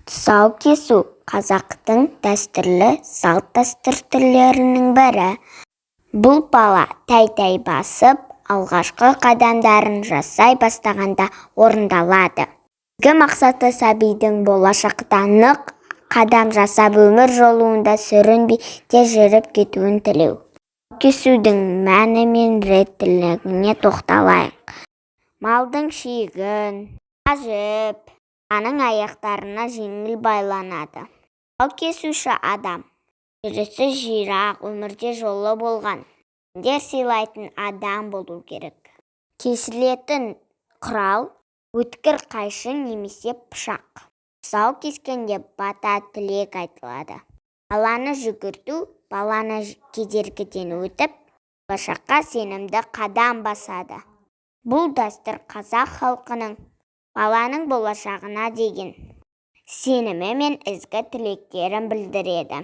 Тұсау кесу – қазақтың дәстүрлі салт-дәстүр түрлерінің бірі. Бұл бала тәй-тәй басып, алғашқы қадамдарын жасай бастағанда орындалады. Негізгі мақсаты – сәбидің болашақта нық қадам жасап, өмір жолында сүрінбей, тез жүріп кетуін тілеу. Тұсау кесудің мәні мен реттілігіне тоқталайық. Малдың шегін, жіп аның аяқтарына жеңіл байланады. Тұсау кесуші адам жүрісі жирақ, өмірде жолы болған, үлкендер сыйлайтын адам болу керек. Кесілетін құрал – өткір қайшы немесе пышақ. Тұсау кескенде бата, тілек айтылады. Баланы жүгірту – баланы кедергіден өтіп, болашаққа сенімді қадам басады. Бұл дәстүр қазақ халқының баланың болашағына деген сенімі мен ізгі тілектерін білдіреді.